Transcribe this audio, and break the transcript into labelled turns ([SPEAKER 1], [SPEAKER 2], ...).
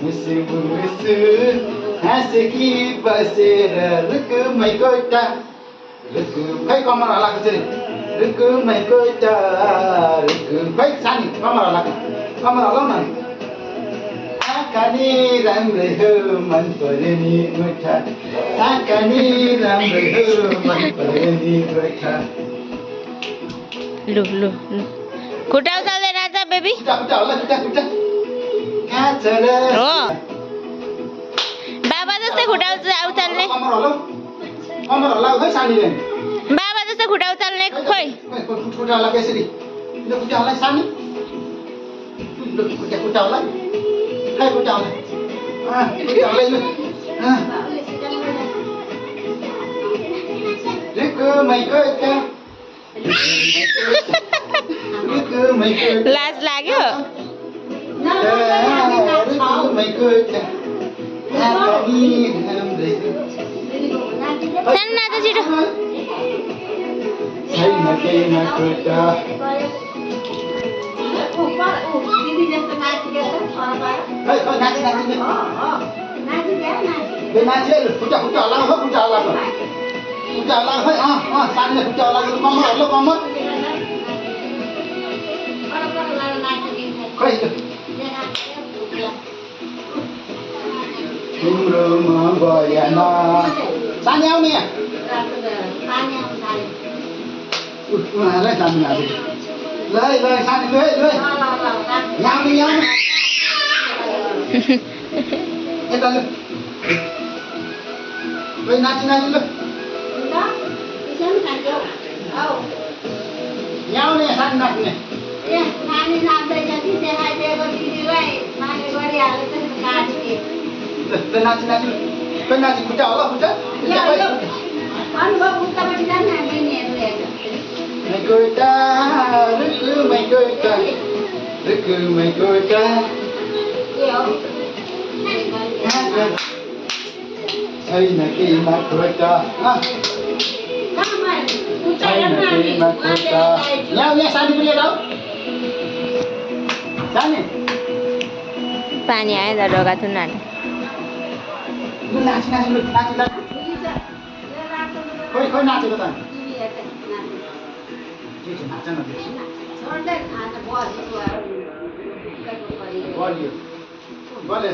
[SPEAKER 1] मुसु हाँसकी बसेर रुकुमै कोइटा रुकु खै कमर हलाएको चाहिँ रुकुमै कोइटा रुकु खै सानी कमर हलाएको कमर हलाउ न आँखा नि राम्रै हो मन पर्यो नि गोठा आँखा नि राम्रै हो मन पर्यो नि गोठा
[SPEAKER 2] लु लु खुट्टा उचाल्दै नाच बेबी
[SPEAKER 1] खुट्टा खुट्टा होला खुट्टा खुट्टा कहाँ छ र
[SPEAKER 2] हो बाबा जस्तै खुट्टा उचाल्ने
[SPEAKER 1] कमर हलाउ कमर हलाउ खै सानीले
[SPEAKER 2] बाबा जस्तै खुट्टा उचाल्ने खोइ
[SPEAKER 1] खुट्टा हलाउ यसरी ल खुट्टा हलाउ सानी ल खुट्टा खुट्टा हलाउ खै खुट्टा हलाउ खुट्टा हलाउ ल रुकुमै कोइटा रुकुमै कोइटा
[SPEAKER 2] लाज लाग्यो
[SPEAKER 1] रुकुमै कोइटा आँखा नि राम्रै
[SPEAKER 2] सानो नाच छिटो
[SPEAKER 1] छैन केहीमा खुट्टा खै खै नाच नाच बे मान्छे खुट्टा खुट्टा हलाउ हो खुट्टा हलाउ खुट्टा हलाउ खै सानीले खुट्टा हलाएको कमर हल्लो कमर खै तिम्रोमा भएन सानी आउने यहाँ उनीहरूलाई सानी आएको ल है ल सानी ल है ल यहाँ आउने यहाँ आउने यता ल ल नाची नाची ल यहाँ आउने सानी नाच्ने ल नाची नाची ल नाची खुट्टा होला खुट्टा कोइटा रुकुमै कोइटा रुकुमै कोइटा छैन केहीमा खोटा छैन केहीमा खोटा यहाँ सानी पनि लिएर आऊ सानी
[SPEAKER 2] पानी आयो त ढोका थुन्नाले
[SPEAKER 1] नाची नाची लु नाची नाची खोइ खोइ नाचेको त नाच न बलियो बलियो